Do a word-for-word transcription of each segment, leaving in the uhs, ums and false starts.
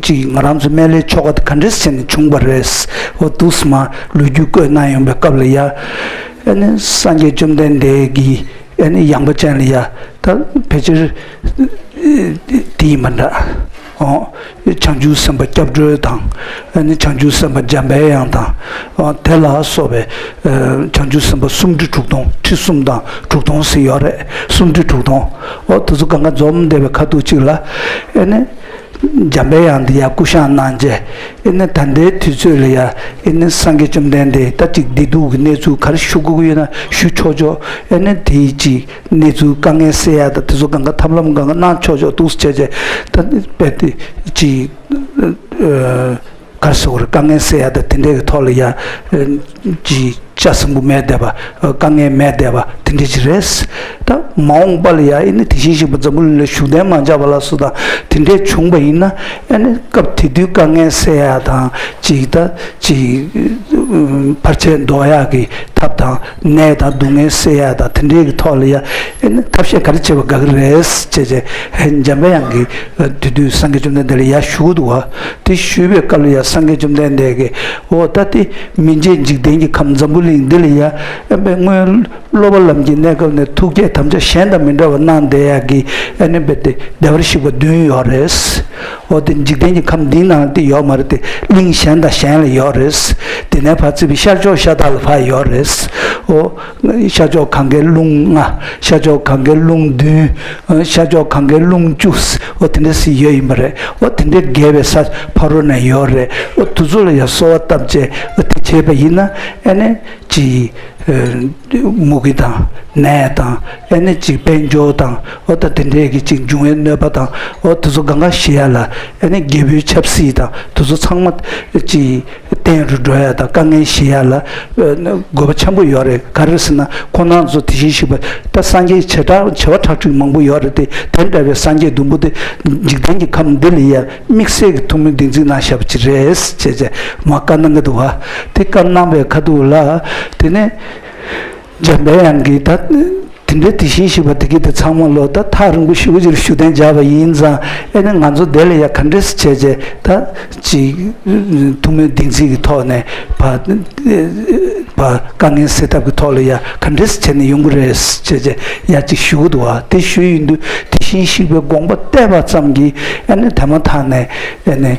ཅིག་ང་རང་ཚོ་སྨན་བླའི་ཆོ་ག་དེ་ག་འདྲས་བྱས་ནས་བྱུང་བ་རེད། འོ་འདུག་སེ་མར་ལོ་རྒྱུས་བཀོད་གནང་ཡོང་པའི་སྐབས་ལ་ཡ། ཨ་ནི་སངས་རྒྱས་བཅོམ་ལྡན་འདས་ཀྱིས་ཨ་ནི་ཡངས་པ་ཅན་ལ་ཡ། ད་ཕལ་ཆེར་དེ་ཡིན་པ་འདྲ། འོ། བྱང་ཆུབ་སེམས་དཔའ་སྐྱབས་གྲོལ་དང་། ཨ་ནི་བྱང་ཆུབ་སེམས་དཔའ་འཇམ་པའི་དབྱངས་དང་། འོ་དེ་ལ་སོགས་པའི་ཨ་བྱང་ཆུབ་སེམས་དཔའ་སུམ་ཁྲི་དྲུག་སྟོང་། ཁྲི་གསུམ་དང་དྲུག་སྟོང་ཟེར་ཡོད་རེད། སུམ་ཁྲི་དྲུག་སྟོང་། འོ་དེ་ཚོ་གང་ག་འཛོམས་བསྡད་པའི་ཁ་ཐུག་ཅིག་ལ། ཨ་ནི་འཇམ་པའི་དབྱངས་འདི་ཡར་སྐུ་བཞེངས་གནང་རྗེས། ཨ་ནི་ད་ལྟའི་དུས་ཚོད་ལ་ཡ། ཨ་ནི་སངས་རྒྱས་བཅོམ་ལྡན་འདས་ད་ཅིག་བདེ་སྡུག་གི་གནས་ཚུལ་ག་རེ་ཞུ་དགོས་ཀྱི་ཡོད་ན་ཞུ་ཆོག་ཆོག་ཨ་ནི་དེའི་ཅིག་གནས་ཚུལ་དཀའ་ངལ་སེལ་ཡ་དང་དེ་ཚོ་གང་ག་ཐབས་ལམ་གང་ག་གནང་ཆོག་ཆོག་འདུག་སེ་བྱས་བྱས། ད་ནི་རྦད་དེ་ཅིག་ཨ་ག་རེ་ཟེར་དགོས་རེད། དཀའ་ངལ་སེལ་ཡ་དང་དེ་འདྲའི་གི་ཐོག་ལ་ཡ། ཨ་ཅིག་ལྕགས་སྲིན་པོ་མེད་བསྡད་པ། ཨ་དཀའ་ངལ་མེད་བསྡད་པ་དེ་འདྲ་ཅིག་རེད། ད་མ་འོངས་པ་ལ་ཡ་ཨ་ནི་དེ་བཞིན་གཤེགས་པ་འཛམ་བུ་གླིང་ལ་བཞུགས་གདན་མ་འཇགས་པ་ལ་སོགས་དང་དེ་འདྲ་བྱུང་བ་ཡིན་ན། ཨ་ནི་སྐབས་དེ་དུས་དཀའ་ངལ་སེལ་ཡ་དང་ཅིག་ད་ཅིག་བར་ཆད་ཟློག་ཡ་གི་ཐབས་དང་། ནད་དང་སྡུག་བསྔལ་སེལ་ཡ་དང་དེ་འདྲའི་གི་ཐོག་ལ་ཡ། ཨ་ནི་ཐབས་ཤེས་ག་རེ་བྱེད་པ་དགའ་གི་རེད་ཅེས་བྱས། ཨ་འཇམ་པའི་དབྱངས་ཀྱིས་དེ་དུས་སངས་རྒྱས་བཅོམ་ལྡན་འདས་ལ་ཡ་ཞུ་གི་འདུག་བ། དེ་ཞུས་པའི་སྐབས་ལ་ཡ་སངས་རྒྱས་བཅོམ་ལྡན་འདས་ཀྱིས། འོ་ད་དེ་མི་མཇེད་འཇིག་རྟེན་གྱི་ཁམས་འཛམ་བུ་གླིང་འདི་ལ་ཡ། ཨ་ནི་སྔོན་སློབ་པ་ལམ་གྱི་གནས་སྐབས་ནས་ཐུགས་བསྐྱེད་དམ་བཅའ་གཞན་དང་མི་འདྲ་བ་གནང་བསྡད་ཡག་གི། ཨ་ནི་རྦད་དེ་བདེ་བར་གཤེགས་པ་བདུན་ཡོད་རེད། འོ་དེ་འཇིག་རྟེན་གྱི་ཁམས་འདིའི་ནང་དེ་ཡོད་མ་རེད་དེ། གླིང་གཞན་དང་གཞན་ལ་ཡོད་རེད། དེ་ནས་ཕར་བརྩིས་པའི་ཤར་ཕྱོགས་ཤ་སྟག་ལ་ཕར་ཡོད་རེད། འོ། ཤར་ཕྱོགས་གངྒཱའི་ཀླུང་ལྔ། ཤར་ཕྱོགས་གངྒཱའི་ཀླུང་བདུན། ཤར་ཕྱོགས་གངྒཱའི་ཀླུང་བཅུ། འོ་དེ་འདྲ་ཞིག་ཡོད་ཡིན་པ་རེད། འོ་དེ་འདྲའི་བརྒལ་བའི་ས་ཕ་རོལ་ན་ཡོད་རེད། འོ་དེ་ཚོ་ལ་ཡང་གསོལ་བ་བཏབ་བྱས། འོ་དེ་བྱས་པ་ཡིན་ན། ཨ་ནི་ཅིག་མུ་གེ་དང་ནད་དང་། ཨ་ནི་ཅིག་དཔལ་འབྱོར་དང་། འོ་ད་དེ་འདྲའི་གི་ཅིག་འབྱུང་བའི་གནོད་པ་དང་། འོ་དེ་ཚོ་གང་ག་ཞི་ཡ་ལ། ཨ་ནི་རྒྱལ་པོའི་ཆབ་སྲིད་དང་དེ་ཚོ་ཚང་མ་ཅིག་བརྟན་རུ་འགྲོ་ཡ་དང་དཀའ་ངལ་ཞི་ཡ་ལ། ཨ་ནི་དགོས་པ་ཆེན་པོ་ཡོད་རེད། ག་རེ་ཟེར་ན་ཁོང་རྣམ་ཚོ་དེ་བཞིན་གཤེགས་པ་ད་སངས་རྒྱས་བྱེ་བྲག་བྱེ་བ་ཁྲག་ཁྲིག་མང་པོ་ཡོད་རེད་དེ། དེ་འདྲ་བའི་སངས་རྒྱས་བདུན་པོ་དེ་འཇིག་རྟེན་གྱི་ཁམས་འདི་ལ་ཡ་དམིགས་བསལ་གྱི་ཐུགས་སྨོན་བདེན་ཚིག་གནང་བཞག་པ་ཅིག་རེད་ཅེས་བྱས་མར་བཀའ་གནང་གི་འདུག་བ། དེ་བཀའ་གནང་བའི་ཁ་ཐུག་ལ། དེ་ནས་འཇམ་པའི་དབྱངས་ཀྱིས་ད་དེ་འདྲའི་དེ་བཞིན་གཤེགས་པ་དེ་གིས་དེ་ཚང་མ་ལོ་ད་ཐག་རིང་པོ་ཞེ་པོ་ཅིག་ལ་བཞུགས་གདན་འཇགས་པ་ཡིན་ཙང་། ཨ་ནི་ང་ཚོ་དེ་ལ་ཡ་ག་འདྲས་བྱས་བྱས་ད་ཅིག་ཐུགས་སྨོན་བདེན་ཚིག་གི་ཐོག་ནས་ཕར་ཕར་དཀའ་ངལ་སེལ་ཐབས་ཀྱི་ཐོག་ལ་ཡ་ག་འདྲས་བྱས་ནས་ཡོང་གི་རེད་ཅེས་བྱས་ཡ་ཅིག་ཞུ་གི་འདུག་བ། དེ་ཞུས་ཡོང་དུས་དེ་བཞིན་གཤེགས་པའི་དགོངས་པ་གཏད་པ་ཙམ་གྱིས། ཨ་ནི་དེ་མ་ཐག་ནས། ཨ་ནི་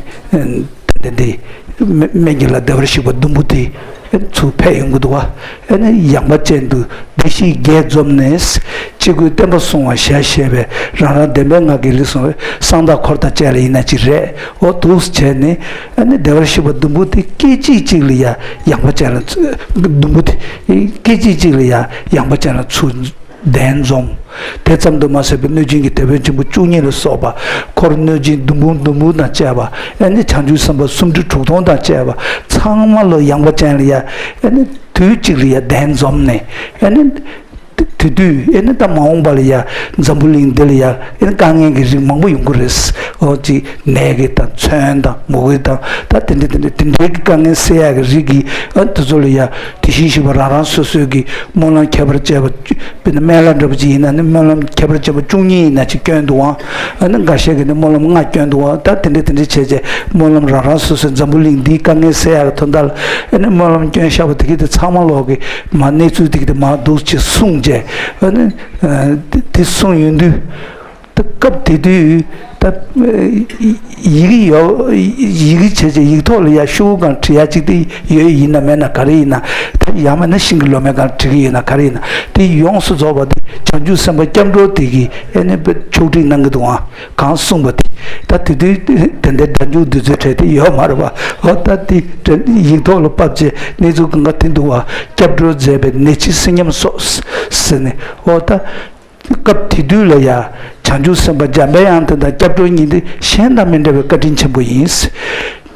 ད་འདི་སྨན་གྱི་བླ་བདེ་བར་གཤེགས་པ་བདུན་པོ་དེ་ཚུར་ཕེབས་ཡོང་གི་འདུག་བ། ཨ་ནི་ཡངས་པ་ཅན་དུ་བདེ་གཤེགས་བརྒྱད་འཛོམས་ནས། སྤྱི་སྒོས་བསྟན་པ་སྲུང་བར་ཞལ་བཞེས་པའི་རང་རང་བདེན་པའི་ངག་གི་ལུས་སྲུང་བའི་གསང་བདག་འཁོར་དང་བཅས་ལ་ཡིན་ན་ཅི་རེད། འོ་འདུག་སེ་བྱས་ནས། ཨ་ནི་བདེ་བར་གཤེགས་པ་བདུན་པོ་དེ་སྐད་ཅིག་གཅིག་ལ་ཡ་ཡངས་པ་ཅན་ལ་ཚུར། བདུན་པོ་དེ་སྐད་ཅིག་གཅིག་ལ་ཡ་ཡངས་པ་ཅན་ལ་ཚུར་གདན་འཛོམས། དེ་ཙམ་དུ་མ་ཟད་པའི་གནོད་སྦྱིན་གྱི་སྡེ་དཔོན་ཆེན་པོ་བཅུ་གཉིས་ལ་སོགས་པ། འཁོར་གནོད་སྦྱིན་བདུན་འབུམ་བདུན་འབུམ་དང་བཅས་པ། ཨ་ནི་བྱང་ཆུབ་སེམས་དཔའ་སུམ་ཁྲི་དྲུག་སྟོང་དང་བཅས་པ། ཚང་མ་ལོ་ཡངས་པ་ཅན་ལ་ཡ། ཨ་ནི་དུས་གཅིག་ལ་ཡ་གདན་འཛོམས་ནས། ཨ་ནི་དེ་དུས་ཨེ་ནི་ད་མ་འོངས་པ་ལ་ཡ་འཛམ་བུ་གླིང་འདི་ལ་ཡ་ཨེ་ནི་དཀའ་ངལ་གྱི་རིགས་མང་པོ་ཡོང་གི་རེད། འོ་ཅིག་ནད་ཀྱི་དང་མཚོན་དང་མུ་གེ་དང་། ད་དེ་འདྲ་དེ་འདྲ་དེ་འདྲའི་གི་དཀའ་ངལ་སེལ་ཡག་གི་རིགས་ཀྱི། ཨ་དེ་ཚོ་ལ་ཡ་དེ་བཞིན་གཤེགས་པ་རང་རང་སོ་སོའི་གི་སྨོན་ལམ་ཁྱད་པར་ཅན་པ། དཔེར་ན་སྨན་བླ་འདྲ་པོ་ཅིག་ཡིན་ན་ནི་སྨོན་ལམ་ཁྱད་པར་ཅན་པ་བཅུ་གཉིས་ཡིན་ན་ཅིག་བསྐྱོན་འདུག་ཨང་། ཨ་ནི་འགའ་ཤས་ཀྱིས་ནི་སྨོན་ལམ་ལྔ་བསྐྱོན་འདུག་ཨང་། ད་དེ་འདྲ་དེ་འདྲ་བྱས་བྱས་སྨོན་ལམ་རང་རང་སོ་སོའི་འཛམ་བུ་གླིང་འདིའི་དཀའ་ངལ་སེལ་ཡག་གི་དོན་དག་ལ། ཨ་ནི་སྨོན་ལམ་བསྐྱོན་བཞག་པ་དེ་གི་དེ་ཚང་མ་ལོག་གི་མ་གནས་ཚུལ་དེ་གི་དེ་མ་འདུག་ཅེས་གསུངས་བྱས། ཨ་ནི་ཨ་དེ་དེ་གསུངས་ཡོང་དུས། ད་སྐབས་དེ་དུས་ད་ཡི་གེ་ཡོད། ཡི་གེ་བྱས་བྱས་ཡིག་ཐོག་ལ་ཡ་ཤོག་གུ་སྒང་བྲི་ཡ་གཅིག་དེ་ཡོད་ཡིན་ན་མེད་ན་ག་རེ་ཡིན་ན། ད་ཡང་མིན་ན་ཤིང་གི་ལོ་མའི་སྒང་བྲི་གི་ཡོད་ན་ག་རེ་ཡིན་ན། དེ་ཡོངས་སུ་རྫོགས་པ་དེ་བྱང་ཆུབ་སེམས་དཔའ་སྐྱབས་འགྲོ་དེ་གིས་ཨེ་ནི་ཕྱོགས་སྒྲིག་གནང་གི་འདུག་ཨང་། གང་གསུངས་པ་དེ། ད་དེ་དུས་དེ་འདྲའི་སྒྲ་འཇུག་བདུད་རྩིའི་ཁྲིད་དེ་ཡོད་མ་རེད་པ། འོ་ད་དེ་ཡིག་ཐོག་ལ་ཕབ་བྱས་གནས་ཚུལ་གང་ག་དེ་འདུག་བ། སྐྱབས་འགྲོ་མཛད་པའི་ནད་ཕྱིས་སེམས་ཉམས་སོགས་ཟེར་ནས། འོ་ད། སྐབས་དེ་དུས་ལ་ཡ་བྱང་ཆུབ་སེམས་དཔའ་འཇམ་པའི་དབྱངས་དེ་དང་སྐྱབས་འགྲོ་གཉིས་དེ་གཞན་དང་མི་འདྲ་བའི་བཀའ་དྲིན་ཆེན་པོ་ཡིན།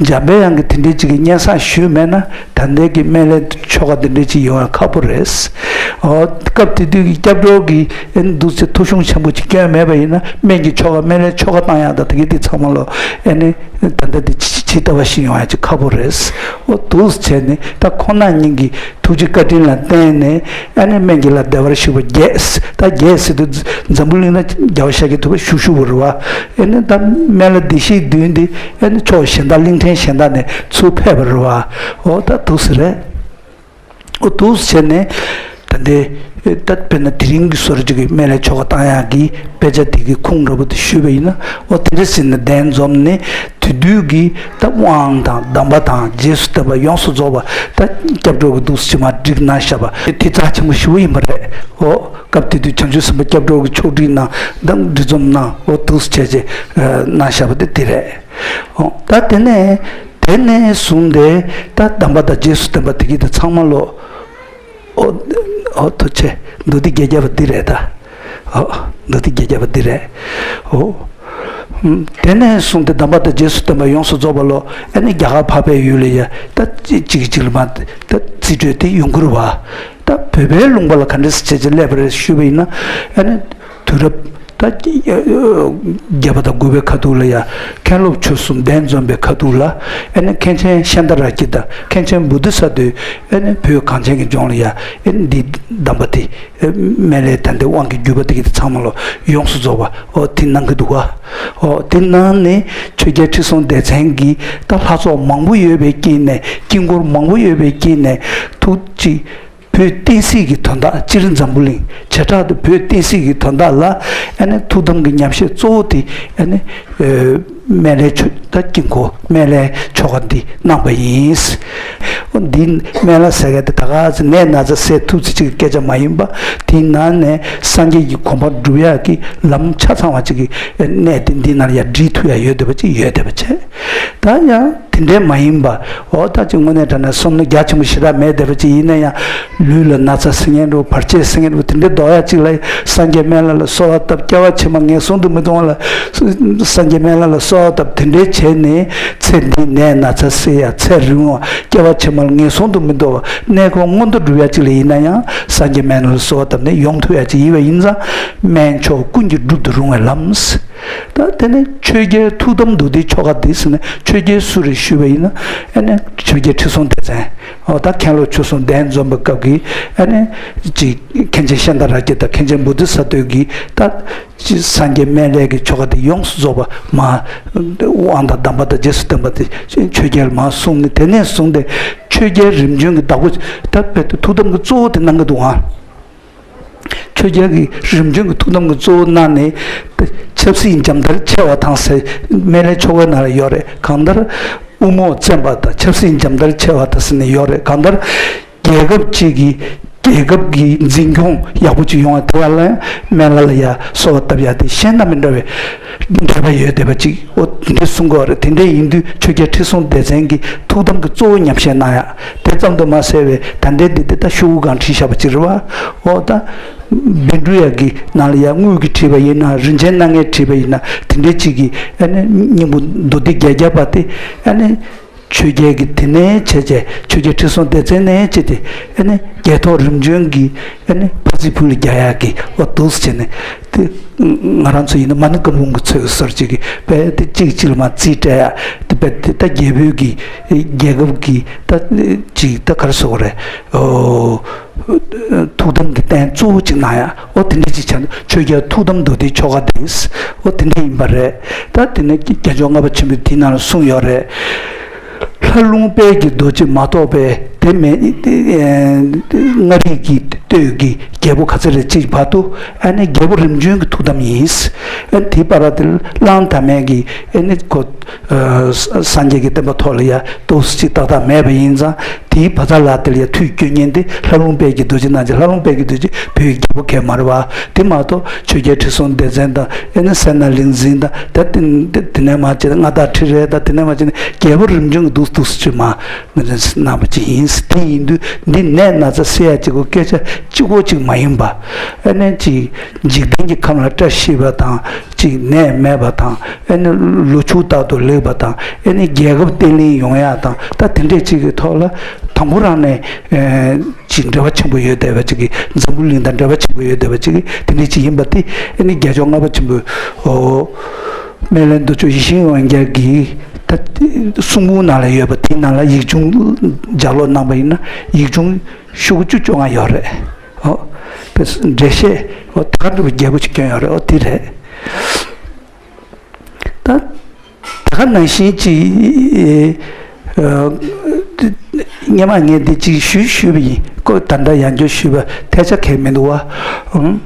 འཇམ་པའི་དབྱངས་ཀྱིས་དེ་འདྲའི་ཅིག་གི་སྙན་སེང་ཞུས་མེད་ན། ད་ལྟའི་གི་སྨན་བླའི་ཆོ་ག་འདི་འདྲའི་ཅིག་ཡོང་ཡ་ཁག་པོ་རེད། ཨོ། སྐབས་དེ་དུས་ཀྱི་སྐྱབས་གྲོལ་གྱི་ཨེ་འདུག་སེ་ཐུགས་གཞུང་ཆེན་པོ་ཅིག་བསྐྱོན་མེད་པ་ཡིན་ན། སྨན་གྱི་ཆོ་ག་སྨན་བླའི་ཆོ་ག་བཏང་ཡག་དང་དེ་གའི་དེ་ཚང་མ་ལོ་ཨེ་ནི་ད་ལྟ་དེ་ཇི་ལྟ་བ་བཞིན་ཡོང་ཡ་ཅིག་ཁག་པོ་རེད། ཨོ། འདུག་སེ་བྱས་ནས་ད་ཁོང་རྣམ་གཉིས་ཀྱི་ཐུགས་རྗེ་བཀའ་དྲིན་ལ་བརྟེན་ནས་ཨ་ནི་སྨན་གྱི་བླ་བདེ་བར་གཤེགས་པ་བརྒྱད། ད་བརྒྱད་ཟེར་དུས་འཛམ་བུ་གླིང་ན་རྒྱལ་བ་ཤཱཀྱ་ཐུབ་པ་བཞུགས་བཞུགས་པ་རེད་བ། ཨ་ནི་ད་སྨན་བླ་བདེ་གཤེགས་བདུན་འདི་ཨ་ནི་ཕྱོགས་གཞན་དག་གླིང་ཕྲན་གཞན་དག་ནས་ཚུར་ཕེབས་པ་རེད་བ། འོ་ད་འདུག་སེ་རེད། འོ་འདུག་སེ་བྱས་ནས་ད་ལྟའི་ད་དཔེར་ན་དེ་རིང་གི་བཟོ་འདྲ་ཅིག་གི་སྨན་བླའི་ཆོ་ག་བཏང་ཡག་གི་དཔེ་ཆ་དེ་གི་ཁུངས་འདྲ་པོ་དེ་ཞུས་པ་ཡིན་ན། འོ་དེ་འདྲ་ཟེར་ནས་གདན་འཛོམས་ནས། དེ་དུས་ཀྱི་ད་དབང་དང་གདམས་པ་དང་རྗེས་སུ་བསྟན་པ་ཡོངས་སུ་རྫོགས་པ་ད་སྐྱབས་གྲོལ་གྱི་འདུག་སེ་མར་བསྒྲིགས་གནང་བཞག་པ་དེ་རྩ་ཆེན་པོ་ཞེ་པོ་ཡིན་པ་རེད། འོ་སྐབས་དེ་དུས་བྱང་ཆུབ་སེམས་དཔའ་སྐྱབས་གྲོལ་གྱི་ཕྱོགས་བསྒྲིགས་གནང་། ད་འདི་འཛོམས་གནང་། འོ་འདུག་སེ་བྱས་བྱས་གནང་བཞག་པ་དེ་དེ་རེད། འོ་ད་དེ་ནས་དེ་ནས་བཟུང་སྟེ་ད་གདམས་པ་དང་རྗེས་སུ་བསྟན་པ་དེ་གི་དེ་ཚང་མ་ལོ། ཨོ། ཨོ་ཐུགས་རྗེ་ཆེ། མདོ་སྡེ་བརྒྱད་བརྒྱ་པ་འདི་རེད་ད། ཨོ། མདོ་སྡེ་བརྒྱད་བརྒྱ་པ་འདི་རེད། ཨོ། ཨུམ། དེ་ནས་བཟུང་སྟེ་གདམས་པ་དང་རྗེས་སུ་བསྟན་པ་ཡོངས་སུ་རྫོགས་པ་ལོ། ཨ་ནི་རྒྱ་གར་འཕགས་པའི་ཡུལ་ལ་ཡ་ད་གཅིག་གཅིག་གཅིག་ལ་མ་ད་རྩིས་སྤྲོད་དེ་ཡོང་གི་རེད་བ། ད་བོད་པའི་ལུང་པ་ལ་ག་འདྲ་སེ་བྱས་བྱས་སླེབས་པ་རེད་ཞུས་པ་ཡིན་ན། ཨ་ནི་དུས་རབས་ད་བརྒྱད་པ་དང་དགུ་པའི་ཁ་ཐུག་ལ་ཡ་མཁན་སློབ་ཆོས་གསུམ་གདན་འཛོམས་པའི་ཁ་ཐུག་ལ། ཨ་ནི་མཁན་ཆེན་ཤཱནྟ་རཀྵི་ཏ་དང་མཁན་ཆེན་བོ་དྷི་ས་ཏྭས་ཨ་ནི་བོད་གངས་ཅན་གྱི་ལྗོངས་ལ་ཡ་ཨ་ནི་འདི་གདམས་པ་དེ། སྨན་བླའི་ད་ལྟའི་དབང་གི་བརྒྱུད་པ་དེ་གི་ཚང་མ་ལོ་ཡོངས་སུ་རྫོགས་པ་འོ་དེ་གནང་གི་འདུག་ག། འོ་དེ་གནང་ནས་ཆོས་རྒྱལ་ཁྲི་སྲོང་ལྡེ་བཙན་གྱི་ད་ལྷ་ཚོགས་མང་པོ་ཡོད་པའི་དཀྱིལ་ནས། དཀྱིལ་འཁོར་མང་པོ་ཡོད་པའི་དཀྱིལ་ནས་ཐུགས་གཅིག་བོད་བསྟན་སྲིད་ཀྱི་དོན་དག། སྤྱིར་འཛམ་བུ་གླིང་། བྱེ་བྲག་ཏུ་བོད་བསྟན་སྲིད་ཀྱི་དོན་དག་ལ་ཨ་ནི་ཐུགས་དམ་གྱི་ཉམས་བཞེས་གཙོ་བོ་དེ་ཨ་ནི་སྨན་བླའི་ཆོས་ད་དཀྱིལ་འཁོར་སྨན་བླའི་ཆོ་ག་འདི་གནང་བ་ཡིན། འདི་སྨན་བླ་ཟེར་མཁན་དེ་ད་ག་ཚོད་ནད་ན་ཚ་སེལ་ཐུབ་ཚོད་ཅིག་གི་སྐད་ཆ་མ་ཡིན་པ། དེའི་ནང་ནས་སངས་རྒྱས་ཀྱི་གོ་འཕང་སྒྲུབ་ཡག་གི་ལམ་ཆ་ཚང་བ་ཅིག་གི་གནད་དེ་འདི་ནང་ལ་ཡ་སྒྲིལ་ཐུབ་ཡག་ཡོད་བསྡད་པ་ཅིག་ཡོད་བསྡད་པ་བྱས། ད་ཡང་དེ་འདྲའི་མ་ཡིན་པ། འོ་ད་ཅིག་དངོས་གནས་དྲང་གནས་བསམ་བློ་རྒྱ་ཆེན་པོ་ཞེ་དྲག་མེད་བསྡད་པ་ཅིག་ཡིན་ན་ཡང་། ལུས་ལ་ན་ཚ་སེལ་མཁན་འདྲ་བོ། བར་ཆད་སེལ་མཁན་འདྲ་བོ། དེ་འདྲའི་ལྡོག་ཡག་ཅིག་ལ་སངས་རྒྱས་སྨན་བླ་ལ་གསོལ་བ་བཏབ། སྐྱེ་བ་ཕྱི་མ་ངན་སོང་དུ་མི་ལྟུང་བ་ལ་སངས་རྒྱས་སྨན་བླ་ལ་གསོལ་བ་བཏབ། དེ་འདྲའི་བྱས་ནས་ཚེ་འདིའི་ནད་ན་ཚ་སེལ་ཡག། ཚེ་རིང་བ། སྐྱེ་བ་ཕྱི་མ་ལ་ངན་སོང་དུ་མི་ལྟུང་བ། གནས་སྐོར་མངོན་མཐོ་སྒྲུབ་ཡག་ཅིག་ལ་ཡིན་ན་ཡང་སངས་རྒྱས་སྨན་བླ་ལ་གསོལ་བ་བཏབ་ནས་ཡོང་ཐུབ་ཡག་ཅིག་ཡིན་པ་ཡིན་ཙང་། སྨན་མཆོག་ཀུན་གྱིས་སྒྲུབ་ཏུ་རུང་བའི་ལམ། ད་དེ་ནས་ཆོས་རྒྱལ་ཐུགས་དམ་མདོ་སྡེའི་ཆོ་ག་འདི་ཟེར་ནས་ཆོས་རྒྱལ་སུ་རེད་ཞུས་པ་ཡིན་ན། ཨ་ནི་ཆོས་རྒྱལ་ཁྲི་སྲོང་ལྡེ་བཙན། འོ་ད་མཁན་སློབ་ཆོས་གསུམ་གདན་འཛོམས་པའི་སྐབས་ཀྱི་ཨ་ནི་ཅིག་མཁན་ཆེན་ཤཱནྟ་རཀྵི་ཏ་དང་མཁན་ཆེན་བོ་དྷི་ས་ཏྭ་གིས་ད་ཅིག་སངས་རྒྱས་སྨན་བླའི་གི་ཆོ་ག་དེ་ཡོངས་སུ་རྫོགས་པ་མ་དབང་དང་གདམས་པ་དང་རྗེས་སུ་བསྟན་པ་དེ་ཆོས་རྒྱལ་མར་གསུངས་ནས། དེ་ནས་བཟུང་སྟེ་ཆོས་རྒྱལ་རིམ་བྱོན་གྱི་བདག་པོ་ད་དཔེ་ཐུགས་དམ་གྱི་གཙོ་བོ་དེ་གནང་གི་འདུག་ཨང་། ཆོས་རྒྱལ་གྱི་རིམ་བྱོན་གྱི་ཐུགས་དམ་གྱི་གཙོ་བོ་གནང་ནས། ཆབ་སྲིད་འཇམ་དར་ཆེ་བ་དང་ཟེར་སྨན་བླའི་ཆོ་གའི་ནང་ལ་ཡོད་རེད། གང་ལྟར་དབུ་རྨོག་བཙན་པ་དང་ཆབ་སྲིད་འཇམ་དར་ཆེ་བ་དང་ཟེར་ནས་ཡོད་རེད། གང་ལྟར་རྒྱལ་ཁབ་ཅིག་གི་རྒྱལ་ཁབ་ཀྱི་འཛིན་སྐྱོང་ཡག་པོ་ཅིག་ཡོང་བ་དེ་ཡང་ལ་སྨན་བླ་ལ་ཡ་གསོལ་བ་བཏབ་ཡག་དེ་གཞན་དང་མི་འདྲ་བའི་འབྲེལ་བ་ཡོད་བསྡད་པ་ཅིག་འོ་དེ་འདྲ་གསུང་གི་ཡོད་རེད། དེ་འདྲ་ཡིན་དུས་ཆོས་རྒྱལ་ཁྲི་སྲོང་ལྡེ་བཙན་གྱི་ཐུགས་དམ་གྱི་གཙོ་བོ་ཉམས་བཞེས་གནང་ཡག་དེ་ཙམ་དུ་མ་ཟད་པའི་ད་ལྟའི་འདི་དེ་ད་ཤོག་གུ་སྒང་བྲིས་བཞག་པ་ཅིག་རེད་བ། འོ་ད། བཻ་ཌཱུརྱ་གི་ནང་ལ་ཡང་དངུལ་གྱིས་བྲིས་པ་ཡིན་ན། རིན་ཆེན་སྣ་ལྔས་བྲིས་པ་ཡིན་ན། དེ་འདྲའི་ཅིག་གིས་ཨ་ནི་སྙིང་པོ་མདོ་སྡེ་བརྒྱད་བརྒྱ་པ་དེ་ཨ་ནི་ཆོས་རྒྱལ་གྱི་དེ་ནས་བྱས་བྱས་ཆོས་རྒྱལ་ཁྲི་སྲོང་ལྡེ་བཙན་ནས་བྱས་ཏེ་ཨ་ནི་རྒྱལ་ཐོག་རིམ་བྱོན་གྱི་ཨ་ནི་ཕ་རྩིས་བུ་ལ་རྒྱག་ཡག་གི་འོ་འདུག་སེ་བྱས་ནས་དེ་ང་རང་ཚོ་ཡིན་ན་མ་ཎི་བཀའ་འབུམ་གྱི་ཚུལ་གྱི་བཟོ་འདྲ་ཅིག་གིས་དཔེ་དེ་གཅིག་གཅིག་ལ་མར་རྩིས་སྤྲད་ཡག་དེ་དཔེ་དེ་ད་རྒྱལ་པོའི་གི་རྒྱལ་ཁབ་ཀྱི་ད་ཅིག་ད་ག་རེ་ཟེར་དགོས་རེད། འོ། ཐུགས་དམ་གྱི་རྟེན་གཙོ་བོ་གཅིག་གནང་ཡག་འོ་དེ་འདྲ་ཅིག་བྱས་ན་ཆོས་རྒྱལ་ཐུགས་དམ་མདོ་སྡེའི་ཆོ་ག་དེ་འོ་དེ་འདྲ་ཡིན་པ་རེད། ད་དེ་ནས་རྒྱལ་མཆོག་ལྔ་པ་ཆེན་པོས་དེའི་ནང་ལ་གསུངས་ཡོད་རེད། ལྷ་ལུང་དཔལ་གྱི་རྡོ་རྗེ་མ་གཏོགས་པའི་དེ་མེད། མངའ་རིས་ཀྱི་སྟོད་ཀྱི་རྒྱལ་པོ་ག་ཚོད་རེད་ཅིག་བར་དུ་ཨ་ནི་རྒྱལ་པོ་རིམ་བྱོན་གྱི་ཐུགས་དམ་ཡིན། ཨ་ནི་དེའི་བར་དེ་གླང་དར་མས་ཀྱི་ཨ་ནི་ཁོ་སངས་རྒྱས་ཀྱི་བསྟན་པ་ཐོག་ལ་ཡ་ཏོག་ཙམ་ཅིག་ཏག་ཏག་མེད་པ་ཡིན་ཙང་། དེའི་བ་ཚ་ལ་དེ་ལ་ཡ་ཐུགས་སྐྱོན་ཉན་དེ་ལྷ་ལུང་དཔལ་གྱི་རྡོ་རྗེ་གནང་ཅིག་ལྷ་ལུང་དཔལ་གྱི་རྡོ་རྗེ་བོད་ཀྱི་རྒྱལ་པོ་གལ་མ་རེད་བ། དེ་མ་གཏོགས་ཆོས་རྒྱལ་ཁྲི་སྲོང་ལྡེ་བཙན་དང་ཨེ་ནི་སད་ན་ལིང་འཛིན་དང་ད་དེ་དེ་དེ་ནས་མ་བྱས་ན་མངའ་བདག་ཁྲི་རལ་དང་དེ་ནས་མ་བྱས་ན་རྒྱལ་པོ་རིམ་བྱོན་གྱི་འདུག་འདུག་སེ་ཅིག་མ་ངོས་འཛིན་གནང་བ་ཅིག་ཡིན། དེ་ཡིན་དུས་འདི་ནད་ན་ཚ་སེལ་ཡ་གཅིག་པོ་སྐད་ཆ་གཅིག་པོ་ཅིག་མ་ཡིན་པ། ཨེ་ནི་ཅིག་འཇིག་རྟེན་གྱི་ཁམས་ལ་བཀྲ་ཤིས་པ་དང་ཅིག་ནད་མེད་པ་དང་ཨེ་ནི་ལོ་ཕྱུགས་རྟག་ཏུ་ལེགས་པ་དང་ཨེ་ནི་རྒྱལ་ཁབ་བརྟན་ལྷིང་ཡོང་ཡ་དང་ད་དེ་འདྲས་ཅིག་གི་ཐོག་ལ་དང་པོ་རང་ནས་ཨེ་ཅིག་འབྲེལ་བ་ཆེན་པོ་ཡོད་བསྡད་པ་ཅིག་གི་འཛམ་བུ་གླིང་དང་འབྲེལ་བ་ཆེན་པོ་ཡོད་བསྡད་པ་ཅིག་གི་དེ་འདྲས་ཅིག་ཡིན་པ་དེ་ཨེ་ནི་རྒྱལ་མཆོག་ལྔ་པ་ཆེན་པོ་ཨོ་སྨན་བླའི་མདོ་ཆོག་ཡིད་བཞིན་དབང་རྒྱལ་གྱིས་ད་གསུང་འབུམ་ནང་ལ་ཡོད་པ་དེའི་ནང་ལ་ཡིག་ཆུང་ལྗགས་ཀློག་གནང་པ་ཡིན་ན་ཡིག་ཆུང་ཤོག་བུ་བཅུ་བཅོ་ལྔ་ཡོད་རེད། ཨོ། དཔེ་འགྲེལ་བཤད་ཨོ་ད་ག་འདྲ་བའི་རྒྱལ་པོ་ཞིག་བསྐྱོན་ཡོད་རེད། ཨོ་དེ་རེད། ད་ད་ག་ནང་བཞིན་གྱི་ཨ་སྔོན་མ་ངས་འདི་གཅིག་ཞུས་ཞུས་པ་ཡིན། ཁོ་ད་ལྟ་ཡང་བསྐྱར་ཞུས་པ་ཐལ་ཆ་གང་ཡང་མི་འདུག་བ། ཨང་།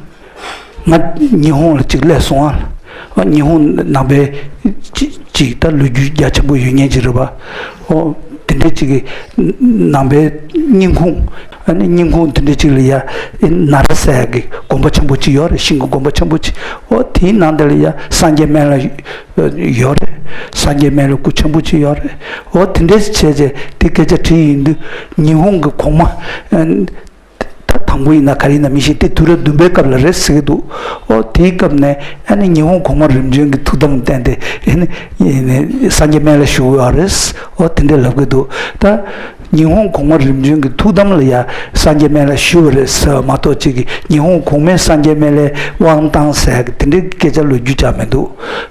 ང་ཉི་ཧོང་ལ་གཅིག་སླེབས་སོང་ཨ། ཨ་ཉི་ཧོང་ནང་པའི་གཅིག་གཅིག་ད་ལོ་རྒྱུས་རྒྱ་ཆེན་པོ་ཡོད་མཁན་ཅིག་རེད་པ། ཨོ་དེ་འདྲའི་གཅིག་གི་ནང་པའི་རྙིང་ཁུངས་ཨ་ནི་རྙིང་ཁུངས་དེ་འདྲའི་གཅིག་ལ་ཡ་ཨེ་ན་ར་ཟེར་ཡ་གི་དགོན་པ་ཆེན་པོ་གཅིག་ཡོད་རེད། ཤིང་གི་དགོན་པ་ཆེན་པོ་གཅིག་ཨོ་དེའི་ནང་དེ་ལ་ཡ་སངས་རྒྱས་སྨན་བླ་ཡོད་རེད། སངས་རྒྱས་སྨན་བླའི་སྐུ་ཆེན་པོ་གཅིག་ཡོད་རེད། ཨོ་དེ་འདྲའི་བྱས་རྗེས་དེ་སྐད་ཆ་དྲིས་ཡིན་དུས་ཉི་ཧོང་གི་གོང་མ་ཨ། ད་དང་པོ་ཡིན་ན་ག་རེ་ཡིན་ན་མི་ཤེས་ཏེ་དུས་རབས་བདུན་པའི་སྐབས་ལ་རེད་ཟེར་གྱི་འདུག་ཨོ་དེའི་སྐབས་ནས་ཨ་ནི་ཉི་ཧོང་གོང་མ་རིམ་བྱོན་གྱི་ཐུགས་དམ་བསྟན་ཏེ་ཨ་ནི་སངས་རྒྱས་སྨན་བླ་བཞུགས་ཡོད་རེད། ཨོ་དེ་འདྲ་ལབ་ཀྱི་འདུག་ད་ཉི་ཧོང་གོང་མ་རིམ་བྱོན་གྱི་ཐུགས་དམ་ལ་ཡ་སངས་རྒྱས་སྨན་བླ་བཞུགས་པ་རེད་ཟེར་བ་མ་གཏོགས་གཅིག་གིས་ཉི་ཧོང་གོང་མས་སངས་རྒྱས་སྨན་བླའི་དབང་བཏང་ཟེར་གྱི་དེ་འདྲའི་སྐད་ཆ་ལོ་རྒྱུས་ཅང་མི་འདུག་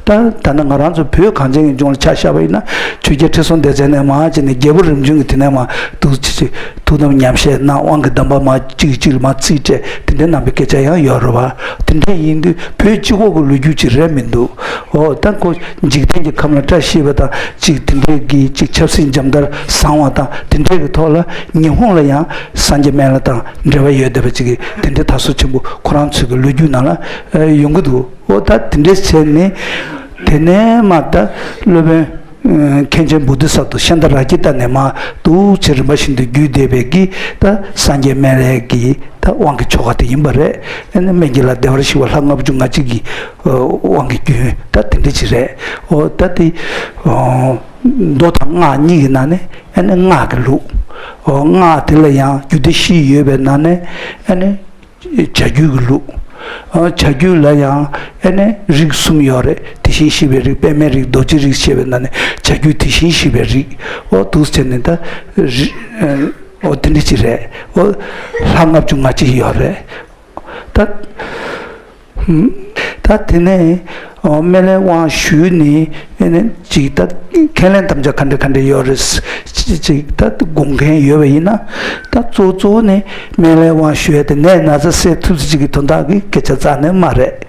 ད་ད་ནི་ང་རང་ཚོ་བོད་གངས་ཅན་གྱི་ལྗོངས་ལ་ཆ་བཞག་པ་ཡིན་ན་ཆོས་རྒྱལ་ཁྲི་སྲོང་ལྡེ་བཙན་ནས་མར་བྱས་ནས་རྒྱལ་པོ་རིམ་བྱོན་གྱི་དེ་ནས་མར་འདུག་ཅིག་ཅིག་ཐུགས་དམ་ཉམས་བཞེས་གནང་དབང་གི་གདམས་པ་མར་གཅིག་གཅིག་ལ་མར་རྩིས་སྤྲད་དེ་འདྲ་གནང་པའི་སྐད་ཆ་ཡང་ཡོད་རེད་བ། དེ་འདྲ་ཡིན་དུས་བོད་སྤྱི་ཁོག་གི་ལོ་རྒྱུས་ཅིག་རེད་མི་འདུག་ཨོ་ད་ཁོ་འཇིག་རྟེན་གྱི་ཁམས་ལ་བཀྲ་ཤིས་པ་དང་ཅིག་དེ་འདྲའི་གི་ཅིག་ཆབ་སྲིད་འཇམ་དར་བཟང་བ་དང་དེ་འདྲའི་གི་ཐོག་ལ་ཉི་ཧོང་ལ་ཡང་སངས་རྒྱས་སྨན་བླ་དང་འབྲེལ་བ་ཡོད་བསྡད་པ་ཅིག་གི་དེ་འདྲའི་དར་སྲོལ་ཆེན་པོ་ཁོ་རང་ཚོའི་གི་ལོ་རྒྱུས་ནང་ལ་ཡོང་གི་འདུག་ཨོ་ད་དེ་འདྲས་བྱས་ནས་དེ་ནས་མ་ད་སློབ་དཔོན་མཁན་ཆེན་བོ་དྷི་ས་ཏྭ་ཤཱནྟ་ར་ཀི་ཏ་ནས་མ་འདུག་ཅེས་རིམ་པ་བཞིན་དུ་བརྒྱུད་བསྡད་པའི་གི་ད་སངས་རྒྱས་སྨན་བླའི་གི་ད་དབང་གི་ཆོ་ག་དེ་ཡིན་པ་རེད། ཨ་ནི་སྨན་གྱི་བླ་བདེ་བར་གཤེགས་པ་ལྷ་ལྔ་བཅུ་ང་གཅིག་གི་དབང་གི་རྒྱུན་ད་དེ་འདྲ་ཅིག་རེད། ཨོ་ད་དེ་མདོ་དང་སྔགས་གཉིས་ཀྱི་ནང་ནས་ཨ་ནི་སྔགས་ཀྱི་ལུགས། ཨོ་སྔགས་དེ་ལ་ཡང་རྒྱུད་སྡེ་བཞི་ཡོད་པའི་ནང་ནས་ཨ་ནི། བྱ་རྒྱུད་ཀྱི་ལུགས། ཨ་བྱ་རྒྱུད་ལ་ཡང་ཨེ་ནས་རིགས་གསུམ་ཡོད་རེད། དེ་བཞིན་གཤེགས་པའི་རིགས། པདྨའི་རིགས། རྡོ་རྗེ་རིགས་ཞེས་པའི་ནང་ནས་བྱ་རྒྱུད་དེ་བཞིན་གཤེགས་པའི་རིགས། ཨོ་འདུག་སེ་བྱས་ནས་ད་རི་ཨོ་དེ་འདྲ་ཅིག་རེད། ཨོ་ལྷ་ལྔ་བཅུ་ང་གཅིག་ཡོད་རེད། ད་ད་དེ་ནས་ཨོ་སྨན་བླའི་དབང་ཞུས་ནས་ཨེ་ནས་ཅིག་ད་ཁས་ལེན་དམ་བཅའ་ག་འདྲ་ག་འདྲ་ཡོད་རེད། ཅིག་ཅིག་ད་དགོངས་མཁན་ཡོད་པ་ཡིན་ན་ད་གཙོ་གཙོ་བོ་ནི་སྨན་བླའི་དབང་ཞུ་ཡ་དེ་ནད་ན་ཚ་སེལ་ཐུབ་ཚེ་ཅིག་གི་དོན་དག་གི་སྐད་ཆ་རྩ་ནས་མ་རེད།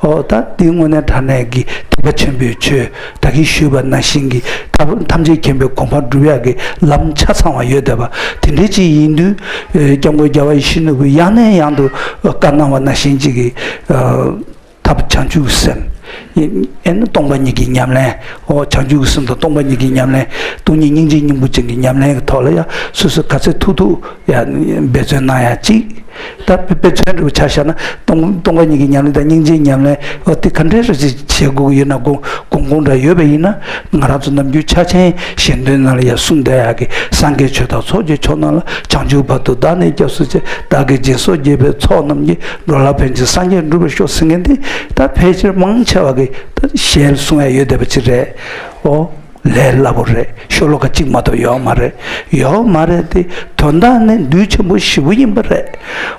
ཨོ་ད་འདི་དངོས་གནས་དྲང་གནས་ཀྱི་ཐེག་པ་ཆེན་པོའི་ཆོས་ད་གིན་ཞུས་པ་ནང་བཞིན་གྱི་ཐབས་ཐམས་ཅད་མཁྱེན་པའི་གོ་འཕང་སྒྲུབ་ཡ་གི་ལམ་ཆ་ཚང་བ་ཡོད་བསྡད་པ་དེ་འདྲའི་ཅིག་ཡིན་དུས་སྐྱབས་མགོན་རྒྱལ་བ་ཡིད་བཞིན་ནོར་བུས་ཡང་ནས་ཡང་དུ་བཀའ་གནང་བ་ནང་བཞིན་ཅིག་གི་ཐབས་བྱང་ཆུབ་སེམས། ཨེ་ནི་སྟོང་པ་ཉིད་ཀྱི་ཉམས་ལེན། ཨོ་བྱང་ཆུབ་ཀྱི་སེམས་དང་སྟོང་པ་ཉིད་ཀྱི་ཉམས་ལེན། སྟོང་ཉིད་སྙིང་རྗེ་སྙིང་པོ་ཅན་གྱི་ཉམས་ལེན་གྱི་ཐོག་ལ་ཡང་སོ་སོས་ག་ཚད་ཐུབ་ཐུབ་ཡང་འབད་བརྩོན་གནང་ཡ་གཅིག་ད་དཔེ་དཔེ་མཚོན་འདྲ་བོ་ཆ་བཞག་ན་སྟོང་སྟོང་པ་ཉིད་ཀྱི་ཉམས་ལེན་དང་སྙིང་རྗེའི་ཉམས་ལེན་ཨོ་དེ་ག་འདྲས་རེ་ཅིག་བྱེད་དགོས་ཀྱི་ཡོད་ན་དགོངས་དགོངས་དགོངས་འདྲ་ཡོད་པ་ཡིན་ན་ང་རང་ཚོ་ནམ་རྒྱུན་ཕྱག་ཆེན་ཞལ་འདོན་ནང་ལ་ཡང་གསུངས་བསྡད་ཡག་གི་སངས་རྒྱས་ཆོས་དང་ཚོགས་ཀྱི་མཆོག་རྣམས་ལ། བྱང་ཆུབ་བར་དུ་བདག་ནི་སྐྱབས་སུ་མཆི། བདག་གིས་སྦྱིན་སོགས་བགྱིས་པའི་ཚོགས་རྣམས་ཀྱིས། འགྲོ་ལ་ཕན་ཕྱིར་སངས་རྒྱས་འགྲུབ་པར་ཤོག་ཟེར་མཁན་དེ་ད་ཕལ་ཆེར་མང་ཆེ་བ་གིས་ད་ཞལ་གསུང་ཡ་ཡོད་བསྡད་པ་ཅིག་རེད། ཨོ་ལས་སླ་པོ་རེད། ཤོ་ལོ་ཀ་གཅིག་མ་གཏོགས་ཡོད་མ་རེད། ཡོད་མ་རེད་དེ་དོན་དག་ནི་འདུས་ཆེན་པོ་ཞེ་པོ་ཡིན་པ་རེད།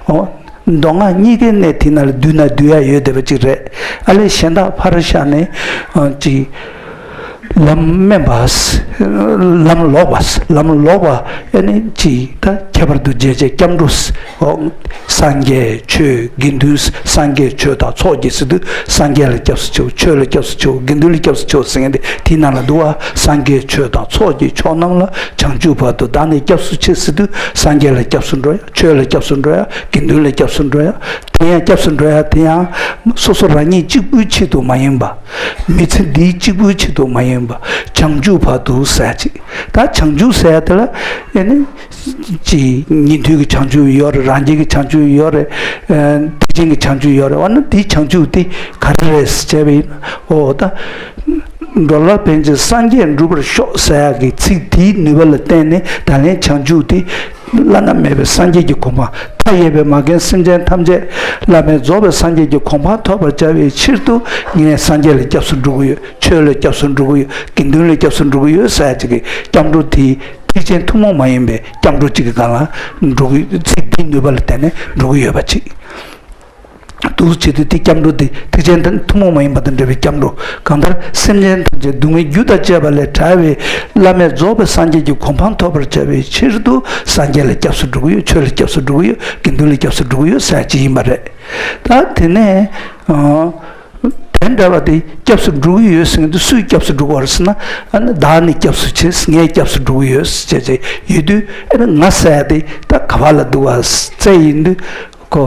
ཨོ་མདོ་སྔགས་གཉིས་ཀའི་གནད་དེ་ན་ལ་བསྡུས་ན་བསྡུ་ཡ་ཡོད་བསྡད་པ་ཅིག་རེད། ཨ་ལས་གཞན་དག་ཕར་བཞག་ནས་ཨ་ཅིག་ལམ་དམན་པ། ལམ་ལོག་པ། ལམ་ལོག་པ་ཨེ་ནི་ཅིག་ད་ཁྱད་པར་དུ་རྒྱལ་བྱེད་སྐྱབས་འགྲོ། ཨོ་སངས་རྒྱས་ཆོས་དགེ་འདུན། སངས་རྒྱས་ཆོས་དང་ཚོགས་ཀྱི་ཟེར་དུས་སངས་རྒྱས་ལ་སྐྱབས་སུ་མཆིའོ། ཆོས་ལ་སྐྱབས་སུ་མཆིའོ། དགེ་འདུན་ལ་སྐྱབས་སུ་མཆིའོ་ཟེར་མཁན་དེ་དེའི་ནང་ལ་འདུག་བ། སངས་རྒྱས་ཆོས་དང་ཚོགས་ཀྱི་མཆོག་རྣམས་ལ། བྱང་ཆུབ་བར་དུ་བདག་ནི་སྐྱབས་སུ་མཆི་ཟེར་དུས་སངས་རྒྱས་ལ་སྐྱབས་སུ་འགྲོ་ཡ། ཆོས་ལ་སྐྱབས་སུ་འགྲོ་ཡ། དགེ་འདུན་ལ་སྐྱབས་སུ་འགྲོ་ཡ། དེ་ཡང་སྐྱབས་སུ་འགྲོ་ཡ་དེ་ཡང་སོ་སོ་རང་ཉིད་གཅིག་པུའི་ཆེད་དུ་མ་ཡིན་པ། མི་ཚེ་འདིའི་གཅིག་པུའི་ཆེད་དུ་མ་ཡིན་པ། བྱང་ཆུབ་བར་དུ་ཟེར་ཅིག་ད་བྱང་ཆུབ་ཟེར་ཡ་དེ་ལ་ཨེ་ནི་ ཅིག་ཉན་ཐོས་ཀྱི་བྱང་ཆུབ་ཡོད་རེད། རང་རྒྱལ་གྱི་བྱང་ཆུབ་ཡོད་རེད། ཨ་ཐེག་ཆེན་གྱི་བྱང་ཆུབ་ཡོད་རེད། འོ་ན་དེའི་བྱང་ཆུབ་དེ་ག་རེ་རེད་ཟེར་བྱས་པ་ཡིན་ན། འོ་ད་འགྲོ་ལ་ཕན་ཕྱིར་སངས་རྒྱས་འགྲུབ་པར་ཤོག་ཟེར་ཡག་གི་ཚིག་དེའི་ནུས་པ་ལ་བརྟེན་ནས་ད་ལན་བྱང་ཆུབ་དེ་བླ་ན་མེད་པའི་སངས་རྒྱས་ཀྱི་གོ་འཕང་། མཐའ་ཡས་པའི་མ་རྒན་སེམས་ཅན་ཐམས་ཅད་བླ་མེད་རྫོགས་པའི་སངས་རྒྱས་ཀྱི་གོ་འཕང་ཐོབ་པར་བྱ་བའི་ཕྱིར་དུ་ངས་སངས་རྒྱས་ལ་སྐྱབས་སུ་འགྲོ་གི་ཡོད། ཆོས་ལ་སྐྱབས་སུ་འགྲོ་གི་ཡོད། དགེ་འདུན་ལ་སྐྱབས་སུ་འགྲོ་གི་ཡོད་ཟེར་ཡག་ཅིག་གི་སྐྱབས་འགྲོ་དེ། ཐེག་ཆེན་ཐུན་མོང་མ་ཡིན་པའི་སྐྱབས་འགྲོ་གཅིག་གི་སྒང་ལ་འགྲོ་གི། ཚིག་འདིའི་ནུས་པ་ལ་བརྟེན་ནས་འགྲོ་གི་ཡོད་པ་གཅིག་འདུག་བྱེད་དུས་དེ་སྐྱབས་འགྲོ་དེ་ཐེག་ཆེན་ཐུན་མོང་མ་ཡིན་པ་དང་འབྲེལ་བའི་སྐྱབས་འགྲོ། གང་ལྟར་སེམས་ཅན་ཐམས་ཅད་སྡུག་བསྔལ་རྒྱུ་དང་བཅས་པ་ལས་བྲལ་བའི་བླ་མེད་རྫོགས་པའི་སངས་རྒྱས་ཀྱི་གོ་འཕང་ཐོབ་པར་བྱ་བའི་ཕྱིར་དུ་སངས་རྒྱས་ལ་སྐྱབས་སུ་འགྲོ་གི་ཡོད། ཆོས་ལ་སྐྱབས་སུ་འགྲོ་གི་ཡོད། དགེ་འདུན་ལ་སྐྱབས་སུ་འགྲོ་གི་ཡོད་ཟེར་ཡག་ཅིག་ཡིན་པ་རེད། ད་དེ་ནས་ཨ། དེ་འདྲ་བ་དེ་སྐྱབས་སུ་འགྲོ་གི་ཡོད་ཟེར་མཁན་དེ་སུས་སྐྱབས་སུ་འགྲོ་གི་ཡོད་རེད་ཟེར་ན། ཨ་ནི་བདག་ནི་སྐྱབས་སུ་མཆི། ངས་སྐྱབས་སུ་འགྲོ་གི་ཡོད་ཟེར་བྱས་བྱས་ཡོད་དུས། ཨ་ནི་ང་ཟེར་ཡག་དེ་ད་ག་བ་ལ་འདུག་བ་བཙལ་ཡིན་དུས་ཁོ།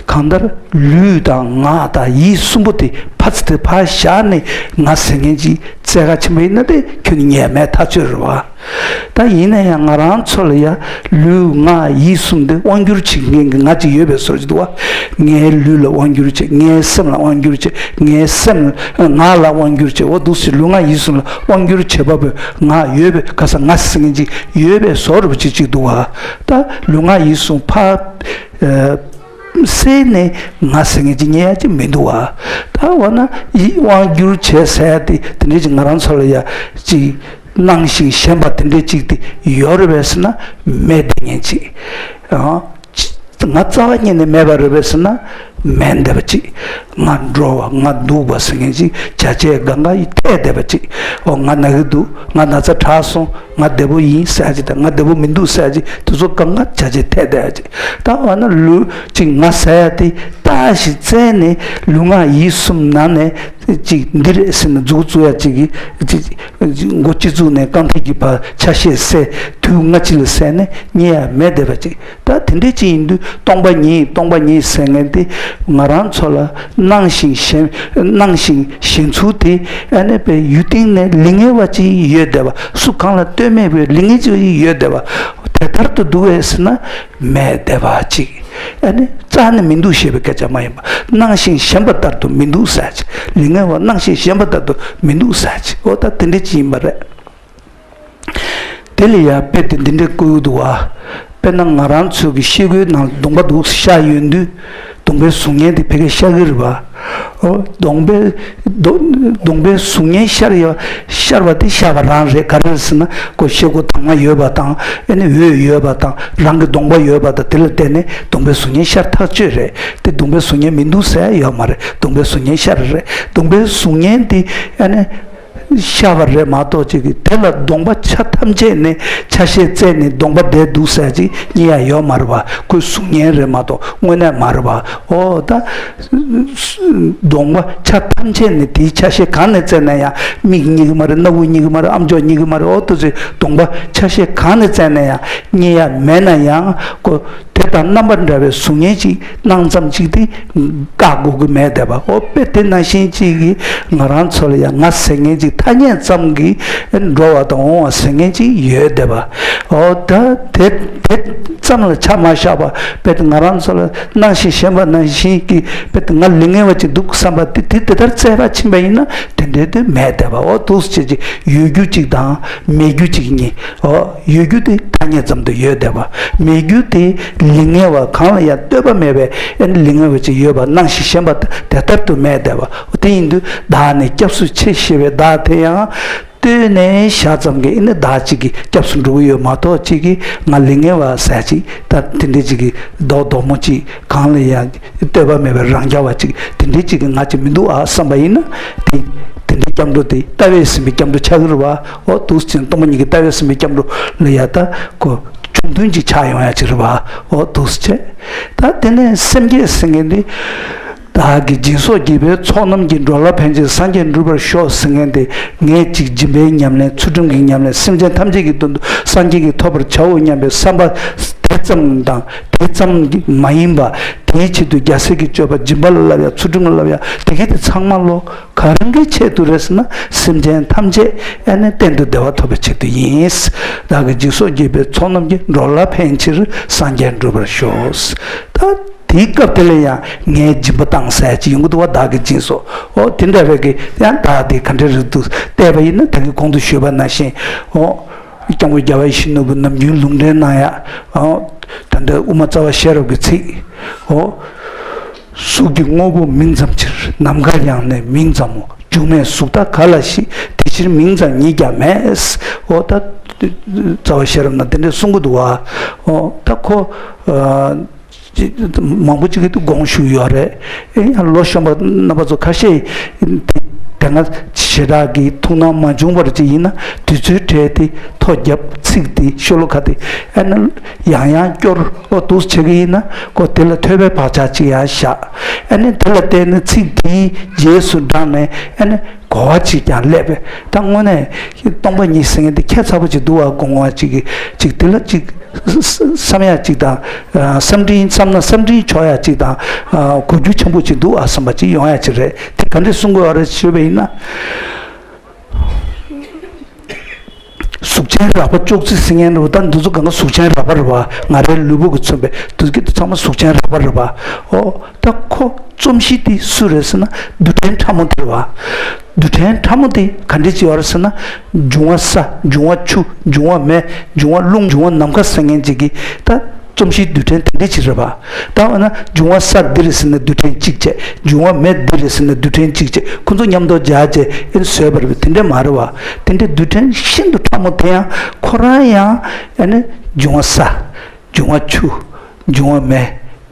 གང་ལྟར་ལུས་དང་ངག་དང་ཡིད་གསུམ་པོ་དེ་ཕར་ཚུར་དེ་ཕར་བཞག་ནས་ང་ཟེར་མཁན་ཅིག་བཙལ་ག་ཕྱིན་པ་ཡིན་ན་དེ་ཁྱོན་ནས་རྙེད་མེད་ཐག་ཆོད་རེད་བ། ད་ཡིན་ན་ཡང་ང་རང་ཚོ་ལ་ཡ་ལུས་ངག་ཡིད་གསུམ་དེ་དབང་སྒྱུར་བྱེད་མཁན་གྱི་ང་ཅིག་ཡོད་པའི་བཟོ་ཅིག་འདུག་བ། ངའི་ལུས་ལ་དབང་སྒྱུར་བྱེད། ངའི་སེམས་ལ་དབང་སྒྱུར་བྱེད། ངའི་སེམས་ངག་ལ་དབང་སྒྱུར་བྱེད། འོ་འདུག་སེ་ལུས་ངག་ཡིད་གསུམ་ལ་དབང་སྒྱུར་བྱེད་པ་པོའི་ང་ཡོད་པའི་ག་ས་ང་ཟེར་མཁན་ཅིག་ཡོད་པའི་བཟོ་འདྲ་པོ་ཅིག་ཅིག་འདུག་བ། ད་ལུས་ངག་ཡིད་གསུམ་ཕར་ཨ། བསལ་ནས་ང་ཟེར་མཁན་ཅིག་རྙེད་ཡག་ཅིག་མི་འདུག་བ། ད་འོ་ན་ཡིད་དབང་སྒྱུར་བྱེད་ཟེར་ཡག་དེ་དེ་འདྲ་ཅིག་ང་རང་ཚོ་ལ་ཡ་ཅིག་སྣང་ཞིང་ཞེན་པ་དེ་འདྲ་ཅིག་དེ་ཡོད་རེད་པས་ཟེར་ན་མེད་བསྡད་མཁན་ཅིག་ཨ། ང་རྩ་བ་ཉིད་ནས་མེད་པ་རེད་པས་ཟེར་ན་མེད་བསྡད་པ་ཅིག་ང་འགྲོ་བ་ང་འདུག་པ་ཟེར་མཁན་ཅིག་བྱ་བྱེད་གང་ག་ཡི་ཐད་བསྡད་པ་ཅིག་འོ་ང་ན་གི་འདུག་ང་ན་ཚ་དྲག་སོང་། ང་བདེ་པོ་ཡིན་ཟེར་ཡག་ཅིག་དང་ང་བདེ་པོ་མི་འདུག་ཟེར་ཡག་ཅིག་དེ་ཚོ་གང་ག་བྱ་བྱེད་ཐད་བསྡད་ཡག་ཅིག་ད་འོ་ན་ལུས་ཅིག་ང་ཟེར་ཡག་དེ་ལྟ་ཞིག་བཙལ་ནས་ལུས་ངག་ཡིད་གསུམ་ནང་ནས་ཅིག་འདི་རེད་ཟེར་ནས་མཛུབ་བཙུགས་ཡག་ཅིག་གི་ཅིག་མགོ་སྤྱི་གཙུག་ནས་རྐང་མཐིལ་གྱི་བར་ཆ་ཤས་བསལ། དུས་སྔ་ཕྱི་ལ་བསལ་ནས་རྙེད་ཡག་མེད་བསྡད་པ་ཅིག་ད་དེ་འདྲ་ཅིག་ཡིན་དུས་སྟོང་པ་ཉིད་སྟོང་པ་ཉིད་ཟེར་མཁན་དེ་ང་རང་ཚོ་ལ་སྣང་ཞིང་ཞེན་སྣང་ཞིང་ཞེན་ཚུལ་དེ་ཨ་ནི་པའི་ཡུལ་སྟེང་ནས་ལིང་ངེ་བ་ཅིག་ཡོད་བསྡད་པ། སུ་གང་ལ་ལྟོས་མེད་པའི་ལིང་ངེ་ཅིག་ཡོད་བསྡད་པ། དེ་ལྟར་དུ་འདུག་གས་ཟེར་ན་མེད་བསྡད་པ་ཅིག་ཨ་ནི་རྩ་ནས་མི་འདུག་ཞེས་པའི་སྐད་ཆ་མ་ཡིན་པ། སྣང་ཞིང་ཞེན་པ་ལྟར་དུ་མི་འདུག་ཟེར་ཅིག་ལིང་ངེ་བ་སྣང་ཞིང་ཞེན་པ་ལྟར་དུ་མི་འདུག་ཟེར་ཅིག་འོ་ད་དེ་འདྲ་ཅིག་ཡིན་པ་རེད། དེ་ལ་ཡང་དཔེ་དེ་འདི་འདྲ་བཀོད་ཀྱི་འདུག་བ། དཔེར་ན་ང་རང་ཚོ་གི་ཤེལ་སྒོའི་ནང་གདོང་པ་འདུག་ཤར་ཡོང་དུས་གདོང་པའི་གཟུགས་བརྙན་དེ་ཕ་གིར་ཤར་གྱི་རེད་བ། ཨོ་གདོང་པའི་གདོང་གདོང་པའི་གཟུགས་བརྙན་ཤར་ཡ་ཤར་བ་དེ་ཤར་བ་རང་རེད། ག་རེ་རེད་ཟེར་ན་ཁོ་ཤེལ་སྒོ་དྭངས་མ་ཡོད་པ་དང་ཨ་ནི་འོད་ཡོད་པ་དང་རང་གི་གདོང་པ་ཡོད་པ་དང་དེ་ལ་བརྟེན་ནས་གདོང་པའི་གཟུགས་བརྙན་ཤར་ཐག་ཆོད་རེད། དེ་གདོང་པའི་གཟུགས་བརྙན་མི་འདུག་ཟེར་ཡ་ཡོད་མ་རེད། གདོང་པའི་གཟུགས་བརྙན་ཤར་རེད། གདོང་པའི་གཟུགས་བརྙན་དེ་ཨ་ནི། ཤར་བ་རེད་མ་གཏོགས་ཅིག་གིས་དེ་ལ་གདོང་པ་ཆ་ཐམས་ཅད་ནས་ཆ་ཤས་བཙལ་ནས་གདོང་པ་བསྡད་འདུག་ཟེར་ཅིག་རྙེད་ཡ་ཡོད་མ་རེད་བ། ཁོའི་གཟུགས་བརྙན་རེད་མ་གཏོགས་དངོས་གནས་མ་རེད་བ། འོ་ད་གདོང་པ་ཆ་ཐམས་ཅད་ནས་དེའི་ཆ་ཤས་གང་ནས་བཙལ་ན་ཡང་མིག་རྙེད་གི་མ་རེད། སྣ་བུག་རྙེད་གི་མ་རེད། ཨམ་ཅོག་རྙེད་གི་མ་རེད། འོ་དེ་ཚོའི་གདོང་པ་ཆ་ཤས་གང་ནས་བཙལ་ན་ཡང་རྙེད་ཡ་མེད་ན་ཡང་ཁོ། དེ་དང་རྣམ་པ་འདྲ་བའི་གཟུགས་བརྙན་ཅིག་སྣང་ཙམ་ཅིག་དེ་བཀག་དགོས་ཀྱི་མེད་བསྡད་པ། ཨོ་དཔེ་དེ་ནང་བཞིན་ཅིག་གིས་ང་རང་ཚོ་ལ་ཡང་ང་ཟེར་མཁན་ཅིག་ཐ་སྙད་ཙམ་གྱིས་འགྲོ་བ་དང་འོང་བ་ཟེར་མཁན་ཅིག་ཡོད་བསྡད་པ། ཨོ་ད་དེ་དེ་ཙམ་ལ་ཆ་མ་བཞག་པ་དཔེ་དེ་ང་རང་ཚོ་ལ་སྣང་ཞིང་ཞེན་པ་ནང་བཞིན་གྱི་དཔེ་དེ་ང་ལིང་ངེ་བ་ཅིག་འདུག་བསམ་པ་དེ་དེ་དེ་ལྟར་བཙལ་བར་ཕྱིན་པ་ཡིན་ན་དེ་འདྲའི་དེ་མེད་བསྡད་པ། ཨོ་འདུག་སེ་ཅིག་ཡོད་རྒྱུ་ཅིག་དང་མེད་རྒྱུ་ཅིག་གཉིས། ཨོ། ཡོད་རྒྱུ་དེ་ཐ་སྙད་ཙམ་དུ་ཡོད་བསྡད་པ། མེད་རྒྱུ་དེ་ལིང་ངེ་བ་གང་ལ་ཡང་ལྟོས་པ་མེད་པའི་ཨེ་ནི་ལིང་ངེ་བ་ཅིག་ཡོད་པ་སྣང་ཞིང་ཞེན་པ་དེ་ལྟར་དུ་མེད་བསྡད་པ། དེ་ཡིན་དུས་བདག་ནི་སྐྱབས་སུ་མཆི་ཞེས་པའི་བདག་དེ་ཡང་ལྟོས་ནས་བཞག་ཙམ་གྱིས་ཨེ་ནི་བདག་གཅིག་གིས་སྐྱབས་སུ་འགྲོ་གི་ཡོད་མ་གཏོགས་གཅིག་གིས་ང་ལིང་ངེ་བ་ཟེར་ཅིག་ད་དེ་འདྲ་ཅིག་གིས་རྡོག་རྡོག་མོ་ཅིག་གང་ལ་ཡང་ལྟོས་པ་མེད་པའི་རང་རྐྱ་བ་ཅིག་དེ་འདྲ་ཅིག་གིས་ང་ཅིག་མི་འདུག་ཨ་བསམ་པ་ཡིན་ན་དེ་དེ་འདྲའི་སྐྱབས་འགྲོ་དེ་ལྟ་བས་ཟིན་པའི་སྐྱབས་འགྲོ་ཆགས་ཀྱི་རེད་བ། ཨོ་འདུག་སེ་བྱས་ནས་སྟོང་པ་ཉིད་ཀྱི་ལྟ་བས་ཟིན་པའི་སྐྱབས་འགྲོ་ལ་ཡ་ད་ཁོ་ཆུང་དུས་ཀྱི་ཆགས་ཡོང་ཡ་ཅིག་རེད་བ། ཨོ་འདུག་སེ་བྱས། ད་དེ་ནས་སེམས་བསྐྱེད་ཟེར་མཁན་འདི། བདག་གིས་སྦྱིན་སོགས་བགྱིས་པའི་ཚོགས་རྣམས་ཀྱིས། འགྲོ་ལ་ཕན་ཕྱིར་སངས་རྒྱས་འགྲུབ་པར་ཤོག་ཟེར་མཁན་དེ་ངས་ཅིག་སྦྱིན་པའི་ཉམས་ལེན་ཚུལ་ཁྲིམས་ཀྱི་ཉམས་ལེན་སེམས་ཅན་ཐམས་ཅད་ཀྱི་དོན་དུ་སངས་རྒྱས་ཀྱིས་ཐོབ་པར་བྱའོ་སྙམ་པའི་བསམ་པ་ དེ་ཙམ་དང་དེ་ཙམ་མ་ཡིན་པ། དེའི་ཆེད་དུ་རྒྱལ་སྲས་ཀྱི་སྤྱོད་པ། སྦྱིན་པ་ལ་བསླབ་ཡ། ཚུལ་ཁྲིམས་ལ་བསླབ་ཡ། དེ་གས་དེ་ཚང་མ་ལོ་ག་རང་གི་ཆེད་དུ་རེད་ཟེར་ན། སེམས་ཅན་ཐམས་ཅད་ཨ་ནི་གཏན་དུ་བདེ་བ་ཐོབ་པའི་ཆེད་དུ་ཡིན། བདག་གིས་སྦྱིན་སོགས་བགྱིས་པའི་ཚོགས་རྣམས་ཀྱིས། འགྲོ་ལ་ཕན་ཕྱིར་སངས་རྒྱས་འགྲུབ་པར་ཤོག། ད་དེའི་སྐབས་དེ་ལ་ཡང་ངས་སྦྱིན་པ་བཏང་ཟེར་ཅིག་ཡོང་གི་འདུག་བ། བདག་གིས་སྦྱིན་སོགས། ཨོ་དེ་འདྲ་བའི་གི་ཡང་བདག་དེ་ག་འདྲ་རེད་འདུག་བལྟས་པ་ཡིན་ན། ད་གིན་གོང་དུ་ཞུས་པ་ནང་བཞིན། ཨོ། སྐྱབས་མགོན་རྒྱལ་བ་ཡིད་བཞིན་ནོར་བུ་ནམ་རྒྱུན་ལུང་འདྲེན་གནང་ཡ། ཨོ། ད་ལྟ་དབུ་མ་རྩ་བ་ཤེས་རབ་ཀྱི་ཚིག། ཨོ། གཟུགས་ཀྱི་དངོས་པོ་མིང་ཙམ་ཕྱིར། ནམ་མཁའ་ཡང་ནི་མིང་ཙམ་མོ། སྒྱུ་མའི་གཟུགས་དག་ག་ལ་ཞིག། དེ་ཕྱིར་མིང་ཙམ་ཉིད་ཀྱང་མེད། ཨོ་ད། རྩ་བ་ཤེས་རབ་ན་དེ་འདྲས་གསུང་གི་འདུག་བ། ཨོ་ད་ཁོ། ཨ། ཅི། མང་པོ་ཅིག་གིས་དགོངས་ཞུས་ཡོད་རེད། ཨེ་ཡང་ལོ་གཞོན་པ་རྣམ་པ་ཚོ་ཁ་ཤས་དེ་དེ་སྔ་ཞེ་དྲག་གི་ཐུགས་སྣང་མ་བྱུང་བར་ཅིག་ཡིན་ན། དུས་ཚོད་སྤྲད་དེ་ཐོ་རྒྱབ། ཚིག་དེ་ཤོ་ལོ་ཀ་དེ་ཨ་ནི་ཡང་ཡང་སྐྱོར། ཨོ་འདུག་བྱེད་ཀྱི་ཡིན་ན། ཁོ་དེ་ལ་ཐོས་པའི་བག་ཆགས་ཅིག་ཡང་བཞག། ཨ་ནི་དེ་ལ་བརྟེན་ནས་ཚིག་དེའི་རྗེས་སུ་འབྲངས་ནས་ཨ་ནི་གོ་བ་ཅིག་ཀྱང་སླེབས་པས། ད་དངོས་གནས་སྟོང་པ་ཉིད་ཟེར་མཁན་དེ་ཁྱད་མཚར་པོ་ཅིག་འདུག་བ། དགོངས་པ་ཅིག་གིས་ཅིག་དེ་ལ་ཅིག་བསམ་ཡ་ཅིག་དང་། བསམ་འཕྲིན་བསམ་ན་བསམ་འཕྲིན་འཆོར་ཡ་ཅིག་དང་། གོ་རྒྱུ་ཆེན་པོ་ཅིག་འདུག་ཨ་བསམ་པ་ཅིག་ཡོང་ཡ་ཅིག་རེད། དེ་ག་འདྲས་གསུང་དགོས་པ་རེད་ཞུས་པ་ཡིན་ན། གཟུགས་ཅན་རགས་པ་ཅོག་ཙེ་ཟེར་མཁན་རེད་བ། ད་འདི་ཚོ་གང་ག་གཟུགས་ཅན་རགས་པ་རེད་བ། ང་རའི་ལུས་པོ་གིས་མཚོན་པའི་འདི་གི་ཚང་མ་གཟུགས་ཅན་རགས་པ་རེད་བ། ཨོ་ད་ཁོ་རྩོམ་གཞི་དེ་སུ་རེད་ཟེར་ན། རྡུལ་ཕྲན་ཕྲ་མོ་དེ་རེད་བ། རྡུལ་ཕྲན་ཕྲ་མོ་དེ་ག་འདྲས་ཅིག་ཡོད་རེད་ཟེར་ན། འབྱུང་བ་ས། འབྱུང་བ་ཆུ། འབྱུང་བ་མེ། འབྱུང་བ་རླུང་། འབྱུང་བ་ནམ་མཁའ་ཟེར་མཁན་ཅིག་གི་ད་རྩོམ་གཞིའི་རྡུལ་ཕྲན་དེ་འདྲས་ཅིག་རེད་བ། ད་འོ་ན་འབྱུང་བ་ས་འདི་རེད་ཟེར་ན་རྡུལ་ཕྲན་གཅིག་བྱས། འབྱུང་བ་མེ་འདི་རེད་ཟེར་ན་རྡུལ་ཕྲན་གཅིག་བྱས། ཁོ་ཚོ་མཉམ་དུ་སྦྱར་བྱས་ཨེ་བཟོས་པ་རེད་བ། དེ་འདྲས་མ་རེད་བ། དེ་འདྲས་རྡུལ་ཕྲན་ཤིན་ཏུ་ཕྲ་མོ་དེ་ཡང་ཁོ་རང་ཡང་ཨ་ནི་འབྱུང་བ་ས། འབྱུང་བ་ཆུ། འབྱུང་བ་མེ།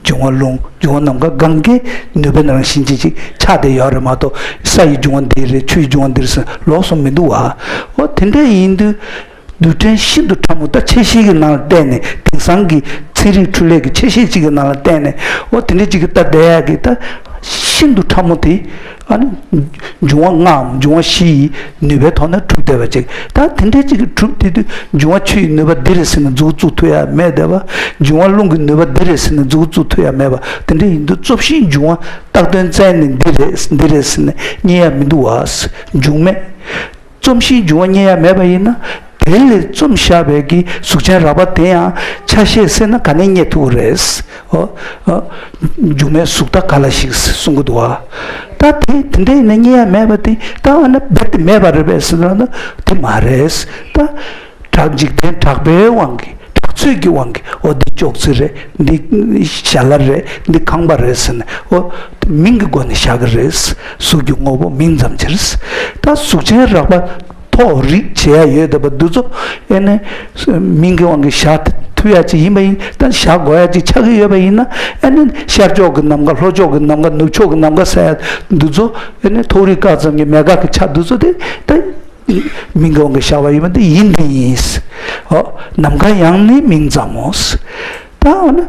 འབྱུང་བ་རླུང་། འབྱུང་བ་ནམ་མཁའ། གང་གའི་ནུས་པའི་རང་བཞིན་ཅན་ཅིག་ཆགས་བསྡད་ཡོད་རེད་མ་གཏོགས། ས་ཡི་འབྱུང་བ་འདི་རེད། ཆུ་ཡི་འབྱུང་བ་འདི་རེད་ཟེར་ལོགས་སུ་མི་འདུག་བ། འོ་དེ་འདྲ་ཡིན་དུས་རྡུལ་ཕྲན་ཤིན་ཏུ་ཕྲ་མོ། ད་ཆ་ཤས་ཀྱི་ནང་ལ་བལྟས་ནས། དེང་སང་གི་ཚན་རིག་འཕྲུལ་ལས་ཀྱི་ཆ་ཤས་གཅིག་གི་ནང་ལ་བལྟས་ནས། འོ་དེ་འདྲ་གཅིག་གི་ལྟ་བསྡད་ཡག་གི་ད་ཤིན་ཏུ་ཕྲ་མོ་དེ། ཨ་ནི་འབྱུང་བ་ལྔའམ་འབྱུང་བ་བཞི་ཡི་ནུས་པའི་ཐོག་ནས་གྲུབ་བསྡད་པ་ཅིག། ད་དེ་འདྲའི་ཅིག་གིས་གྲུབ་བསྡད་དུས། འབྱུང་བ་ཆུ་ཡི་ནུས་པ་འདི་རེད་ཟེར་ནས་མཛུབ་བཙུགས་ཐུབ་ཡ་མེད་བསྡད་པ། འབྱུང་བ་རླུང་གི་ནུས་པ་འདི་རེད་ཟེར་ནས་མཛུབ་བཙུགས་ཐུབ་ཡ་མེད་པ། དེ་འདྲ་ཡིན་དུས་རྩོམ་གཞིའི་འབྱུང་བ་བཏགས་དོན་བཙལ་ནས་འདི་རེད་འདི་རེད་ཟེར་ནས་རྙེད་ཡ་མི་འདུག་བ། འབྱུང་མེད། རྩོམ་གཞིའི་འབྱུང་བ་རྙེད་ཡ་མེད་པ་ཡིན་ན། དེ་ལས་རྩོམ་བཞག་པའི་གི་གཟུགས་ཅན་རགས་པ་དེ་ཡང་ཆ་ཤས་བསྲེས་ན་ག་ནས་རྙེད་ཐུབ་ཀྱི་རེད། ཨོ། ཨོ། སྒྱུ་མའི་གཟུགས་དག་ག་ལ་ཞིག་གསུང་གི་འདུག་བ། ད་དེ་དེ་འདྲ་ཡིན་ན་རྙེད་ཡ་མེད་པ་དེ། ད་ཨ་ན་རྦད་དེ་མེད་པ་རེད་པས་ཟེར་ན་དེ་མ་རེད། ད་གྲགས་འཇིག་རྟེན་གྲགས་པའི་དབང་གིས། གྲགས་ཚོད་ཀྱི་དབང་གིས། འོ་འདི་ཅོག་ཙེ་རེད། འདི་ཞལ་ལག་རེད། འདི་ཁང་པ་རེད་ཟེར་ནས། འོ་མིང་གི་སྒོ་ནས་བཞག་གི་རེད། གཟུགས་ཀྱི་དངོས་པོ་མིང་ཙམ་ཕྱིར། ད་གཟུགས་ཅན་རགས་པ་ཐོགས་རེག་བྱེད་ཡ་ཡོད་བསྡད་པ་འདི་ཚོ་ཨེ་ནས་མིང་གི་དབང་གིས་བཞག་ཐུབ་ཡ་ཅིག་ཡིན་པ་ཡིན། ད་བཞག་དགོས་ཡ་ཅིག་ཆགས་ཀྱི་ཡོད་པ་ཡིན་ན། ཨེ་ནས་ཤར་ཕྱོགས་ཀྱི་ནམ་མཁའ། ལྷོ་ཕྱོགས་ཀྱི་ནམ་མཁའ། ནུབ་ཕྱོགས་ཀྱི་ནམ་མཁའ་ཟེར་ཡ་འདི་ཚོ། ཨེ་ནས་ཐོགས་རེག་བཀག་ཙམ་གྱི་མེད་དགག་གི་ཆ་འདི་ཚོ་དེ་ད་མིང་གི་དབང་གིས་བཞག་པ་ཡིན་པ་འདི་ཡིན་འདི་ཡིན། ཨོ། ནམ་མཁའ་ཡང་ནི་མིང་ཙམ་མོ། ད་འོ་ན།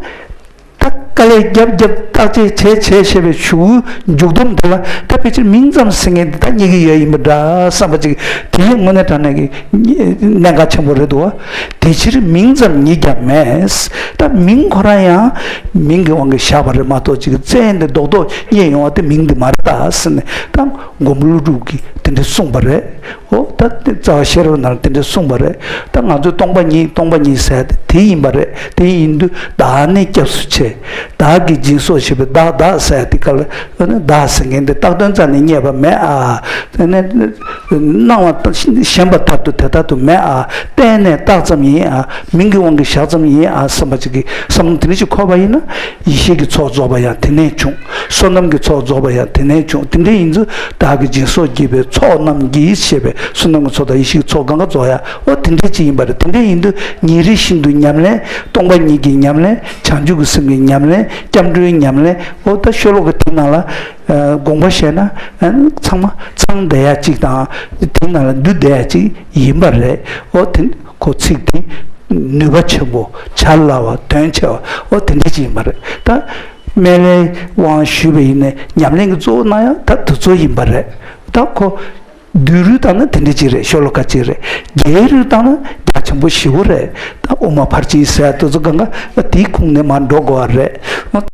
ད་དཀའ་ལས་རྒྱབ་རྒྱབ་བརྟག་དཔྱད་བྱས་བྱས་བྱས་པའི་གཞུག་མཇུག་སྡོམ་དེ་ལ། ད་ཕལ་ཆེར་མིང་ཙམ་ཟེར་མཁན་འདི་ད་རྙེད་ཀྱི་ཡོད་ཡིན་པ་འདྲ་བསམ་པ་ཅིག་དེ་ཡང་དངོས་གནས་དྲང་གནས་ཀྱི་གནད་འགག་ཆེན་པོ་རེད་འདུག་བ། དེ་ཕྱིར་མིང་ཙམ་ཉིད་ཀྱང་མེད། ད་མིང་ཁོ་རང་ཡང་མིང་གི་དབང་གིས་བཞག་པ་རེད་མ་གཏོགས། ཅིག་བཙལ་ནས་རྡོག་རྡོག་རྙེད་ཡོང་བ་དེ་མིང་འདི་མ་རེད་ད་ཟེར་ནས། ད་མགོན་པོ་ཀླུ་སྒྲུབ་ཀྱིས་དེ་འདྲ་གསུངས་པ་རེད། ཨོ། ད་དེ་རྩ་བ་ཤེས་རབ་ནང་ལ་དེ་འདྲ་གསུངས་པ་རེད། ད་ང་ཚོས་སྟོང་པ་ཉིད་སྟོང་པ་ཉིད་ཟེར་དེ་དེ་ཡིན་པ་རེད། དེ་ཡིན་དུས་བདག་ནི་སྐྱབས་སུ་མཆི། བདག་གིས་སྦྱིན་སོགས་བྱས་པའི་བདག་བདག་ཟེར་དེ་ག་ལ། ཨ་ནི་བདག་ཟེར་མཁན་དེ་བཏགས་དོན་རྩ་ནས་རྙེད་པ་མེད་ཨ། ཨ་ནི་སྣང་བ་ཞེན་པ་ལྟར་དུ་དེ་ལྟར་དུ་མེད་ཨ། གཏན་ནས་བཏགས་ཙམ་ཡིན་ཨ། མིང་གི་དབང་གིས་བཞག་ཙམ་ཡིན་ཨ་བསམ་པ་ཅིག་གི་བསམ་བློ་དེ་འདྲ་ཞིག་འཁོར་བ་ཡིན་ན། ཡེ་ཤེས་ཀྱི་ཚོགས་རྫོགས་པ་ཡང་དེ་ནས་བྱུང་། བསོད་ནམས་ཀྱི་ཚོགས་རྫོགས་པ་ཡང་དེ་ནས་བྱུང་། དེ་འདྲ་ཡིན་ཚུལ་བདག་གིས་སྦྱིན་སོགས་བགྱིས་པའི་ཚོགས་རྣམས་ཀྱིས་ཞེས་པའི་བསོད་ནམས་ཀྱི་ཚོགས་དང་ཡེ་ཤེས་ཀྱི་ཚོགས་གང་ག་རྫོགས་ཡ། འོ་དེ་འདྲ་ཅིག་ཡིན་པ་རེད། དེ་འདྲ་ཡིན་དུས་ཉིན་རེ་བཞིན་དུ་ཉམས་ལེན། སྟོང་པ་ཉིད་ཀྱི་ཉམས་ལེན། བྱང་ཆུབ་ཀྱི་སེམས་ཀྱི་ཉམས་ལེན། སྐྱབས་འགྲོའི་ཉམས་ལེན། འོ་ད་ཤོ་ལོ་ཀ་དེ་ནང་ལ་དགོངས་པ་བཞེས་ན་ཚང་མ་ཚང་བསྡད་ཡ་ཅིག་དང་། དེ་ནང་ལ་འདུས་བསྡད་ཡ་ཅིག་ཡིན་པ་རེད། འོ་དེ། ཁོ་ཚིག་དེ་ནུས་པ་ཆེན་པོ། བྱ་སླ་བ། དོན་ཆེ་བ། ཨོ་དེ་འདྲ་ཅིག་ཡིན་པ་རེད། ད་སྨན་བླའི་དབང་ཞུས་པ་ཡིན་ནའི་ཉམས་ལེན་གྱི་གཙོ་བོ་གནང་ཡ་ད་དེ་ཚོ་ཡིན་པ་རེད། ད་ཁོ་བསྡུས་རུས་བཏང་ན་དེ་འདྲ་ཅིག་རེད། ཤོ་ལོ་ཀ་གཅིག་རེད། རྒྱས་རུས་བཏང་ན་བརྒྱ་ ཆེན་པོ་ཞེ་པོ་རེད། ད་དབུ་མ་ཕར་ཕྱིན་ཟེར་དེ་ཚོ་གང་ག་དེའི་ཁོངས་ནས་མར་འགྲོ་དགོས་པ་རེད།